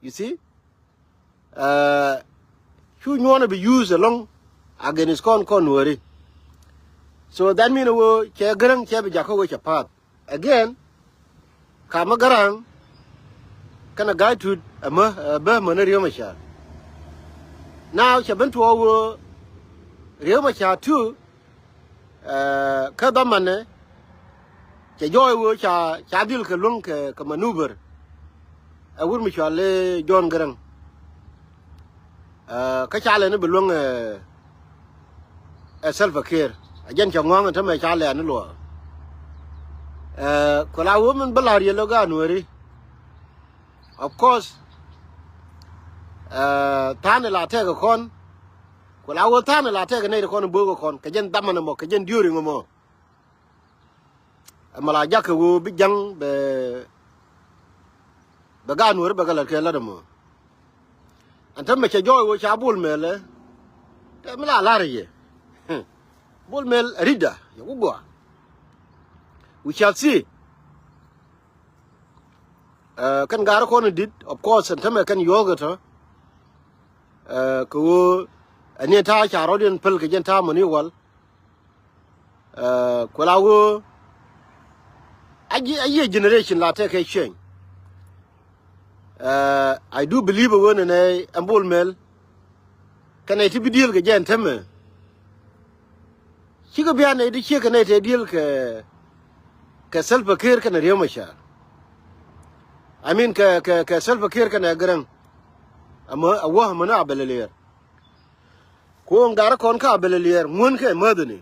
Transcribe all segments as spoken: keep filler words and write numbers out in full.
You see? Cu nyuɔnɛ bi use along against kɔn kɔn Nuääri. So that mean wä cɛ Gäräŋ cɛ bi jakä wä cɛ path. Again, kamä Gäräŋ kɛnɛ Gai Tut ɛmä bä mänä Riek Machar. Now cɛ ben tuɔɔk wä Riek Machar too. Kä dhamanɛ cɛ jɔɔy wä ca ca dhil kɛ luäŋ kɛ kɛ maneuver. Ɛ wur mi cual i̱ John Gäräŋ. Kä ca lɛ ni bi luäŋ ɛ Salva Kiir. A jɛn cɛ ŋua̱ŋ tämɛ ca lɛ ni luɔɔ. Ku la wä min bä la̱r yɛ lö gaat Nuääri. Of course, tha̱a̱n ila tɛk kɔn. Ku la wä tha̱a̱n ila tɛk nɛy ti kɔn bo̱o̱k kɔn kɛ jɛn dhamanɛ mɔ kɛ jɛn during mɔ. Ɛmɛ la jakä wä bi ja̱ŋ bɛ bɛ gaat Nuääri bɛ kɛ lät kɛ lät ɛmɔ. Ɛn tämɛ cɛ jɔɔy wä ca Bol Mel ɛ tɛ mi la la̱r yɛ. Bol Mel ɛ ri̱tda yɛ ku gɔaa. We shall see. Kɛn gaari kɔn in dit, of course, ɛn tämɛ kɛn yuɔ̱ɔ̱k ɛ tɔ. Kɛ ɣöö ɛn ni ta̱a̱ ca rɔ̱diɛn päl kɛ jɛn ta̱a̱ mɔni wal. Ku la ɣöö a yiëë generation la tekɛ change. I do believe ɛ ɣöö nɛnɛ ɛn Bol Mel kɛnɛ ti bi deal kɛ jɛn tämɛ. Cikɛ bian nɛy ti ciek kɛ nɛy tɛ deal kɛ kɛ Salva Kiir kɛnɛ Riek Machar. I mean kɛ kɛ kɛ Salva Kiir kɛnɛ Gäräŋ. Ɛmɔ a wä mänä a bɛlɛ liɛɛr. Ku ɣän garä kɔn kä a bɛlɛ liɛɛr ŋuän kɛ mäthäni.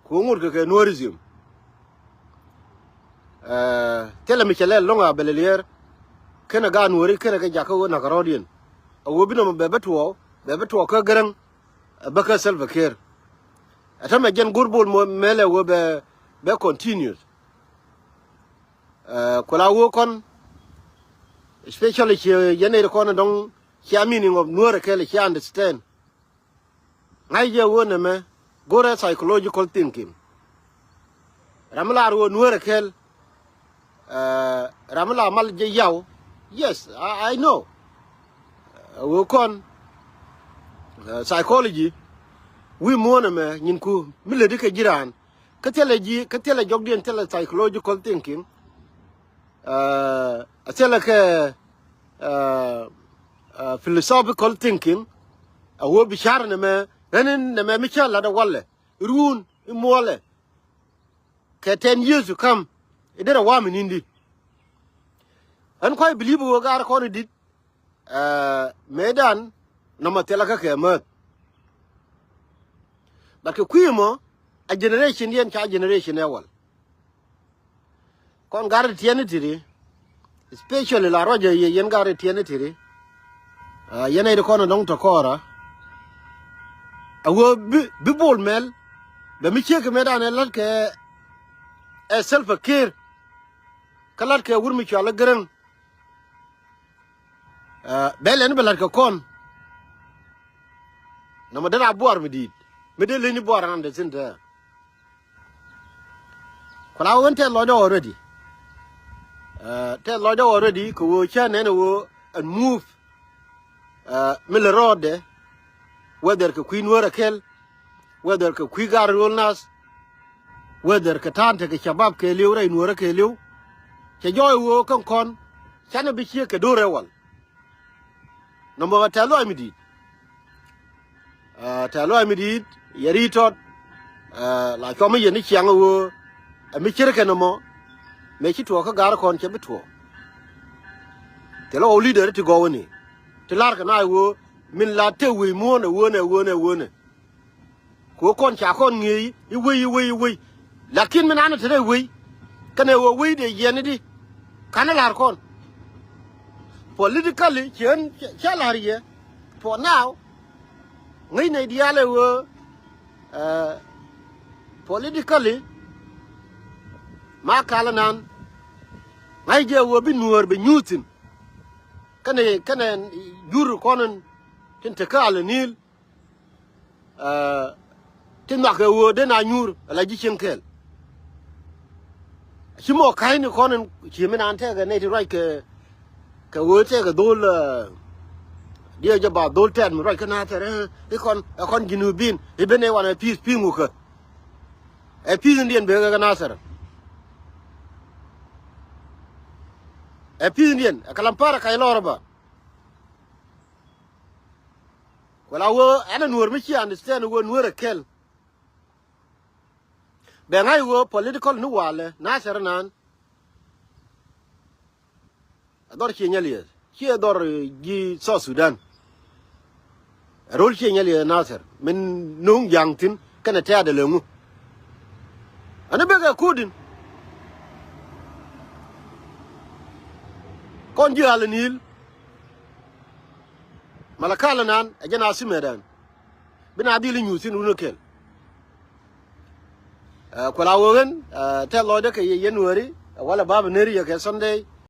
Ku ŋut kɛ kɛ Nuäri zi̱m. Thilɛ mi cɛ lɛl lɔ̱ŋ a bɛlɛ liɛɛr. Kɛnɛ gaat Nuääri kɛnɛ kɛ jakä wä nakä rɔ̱diɛn. A wä bi nɔmɔ bɛ bä tuɔɔk bɛ bä tuɔɔk kä Gäräŋ. Ɛ bä kä Salva Kiir. Ɛ tämɛ jɛn go̱r Bol Mel ɛ wä bɛ bɛ continuous. Ku la wä kɔn especially ciɛ yɛn ɛ kɔn dɔ̱ŋ cia meaning of Nuäär kɛl cia understand. Ŋa̱c jɛ wä nɛmɛ go̱rɛ psychological thinking. Ram mi la ruɔ Nuäär kɛl. Ram mi la mal jɛ yaw. Yes, I, I know. Wä kɔn psychology wi̱i̱ muɔ̱ɔ̱n ɛmɛ nyinku mi lätdi kɛ ji̱ raan. Kä thilɛ ji̱ kä thilɛ jɔkdiɛn thilɛ psychological thinking. A thilɛ kɛ philosophical thinking. A wä bi car nɛmɛ ɣän in nɛmɛ mi cä la̱t ɛ walɛ ruun i̱ muɔlɛ. Kɛ ten years to come i̱ derɛ wam in indi. Ɣän kua̱c believe ɣöö gaar kɔn i̱ di̱t. Mëëdan nɔmɔ thilɛ kä kɛ määth. But kɛ kui̱ mɔ a generation diɛn ca generation ɛ wal. Kɔn gar ti tiɛn ni tiri especially la ruacä yɛ yɛn gar ti tiɛn ni tiri. Yɛn ɛ ti kɔn dɔ̱ŋ tɔ kɔɔra. A wee bi bi Bol Mel bɛ mi ciek kɛ mëëdan ɛ la̱t kɛ ɛ Salva Kiir. Kä la̱t kɛ wur mi cual ɛ Gäräŋ. Bɛ lɛn bɛ la̱t kɛ kɔn. Nɔmɔ dee na buar mi di̱i̱t mi dee leny ni buar an dee thin tɛ. Ku la wen tɛth lɔcdä already. Tɛth lɔcdä already kɛ ɣöö cä nɛn ɛ ɣöö ɛn move. Mi lɛ rɔɔdɛ whether kɛ kui̱ Nuäär ɛ kɛl, whether kɛ kui̱ gar ruɔl nath, whether kɛ ta̱a̱n tekɛ cabab kɛɛliw rɛy Nuäärä kɛɛliw. Cɛ jɔɔc ɣöö kä kɔn canɛ bi ciek kɛ do̱r ɛ wal. Nɔmɔ tɛth lɔac mi di̱i̱t. Tɛth lɔac mi di̱i̱t yɛ ri tɔt. La cuɔmä yɛn ni ciaŋ ɣöö ɛ mi ce̱tkɛ nɔmɔ mëë ci tuɔɔk kä ga̱r kɔn cɛ bi tuɔɔk. Thilɛ ɣɔw leader ti gɔwäni ti la̱rkɛ na ɣöö min la tëë wec muɔ̱ɔ̱n ɛ ɣöönɛ ɛ ɣöönɛ ɛ ɣöönɛ. Ku ɣä kɔn ca kɔn ŋi̱eec i̱ wei i̱ wei i̱ wei. Lakin mi nanɛ te rɛy wei kɛnɛ ɣöö wei dee yiɛn i̱di. Ka̱n i̱ la̱r kɔn. Politically ci ɣän cä la̱r yɛ. For now ŋäc nɛy diaal ɛ ɣöö politically ma kalä nan ŋa̱c jɛ ɣöö bi Nuäär bɛ nyuuth thi̱n. Kɛnɛ kɛnɛ jur kɔn in tin te kä alɛ ni̱i̱l. Ti nhɔakɛ ɣöö den a nyuur ala ji̱ cieŋ kɛɛl. Ci mɔ ka̱cni kɔn in ci mi naan tɛkɛ nɛy ti ruac kɛ kɛ ɣöö tɛkɛ dho̱l Diɛ jɛ ba dhol tɛt mi ruac kä Nasir, eh, i̱ kɔn, ɛ kɔn Junubin i̱ ben ɛ wan ɛ pi̱i̱th pi̱i̱ŋ wä kä. Ɛ pi̱i̱th in diɛn bek ɛ kä Nasir. Ɛ pi̱i̱th in diɛn ɛ kɛ lam parɛ kac lɔr ɛ ba. Wala wee ɛn ɛ Nuɔr mi ci understand wee Nuɔr ɛ kɛl. Bɛ ŋa̱c ɣöö political ni walɛ Nasir nan. Ɛ dhɔr ciɛ nyɛl yɛ ciɛ dhɔr, eh, ji̱ South Sudan. Ɛ rol ciɛ nyɛl yɛ Nasir min nuŋ ja̱ŋ thi̱n kɛnɛ tɛ̈t ɛ lɛ ŋu. Ɛn ɛ bek ɛ kudin. Kɔn ji̱ ɣal ɛ ni̱i̱l. Malakal ɛ nan ɛ jɛn a simɛt ɛn. Bi na dhil i̱ nyuuth thi̱n run ɛ kɛl. Ɛ, kuɛ la wee ɣän, ɛ, tɛth lɔcdä kɛ yɛ January, ɛ, walɛ bapɛ neri yɛ kɛ Sunday,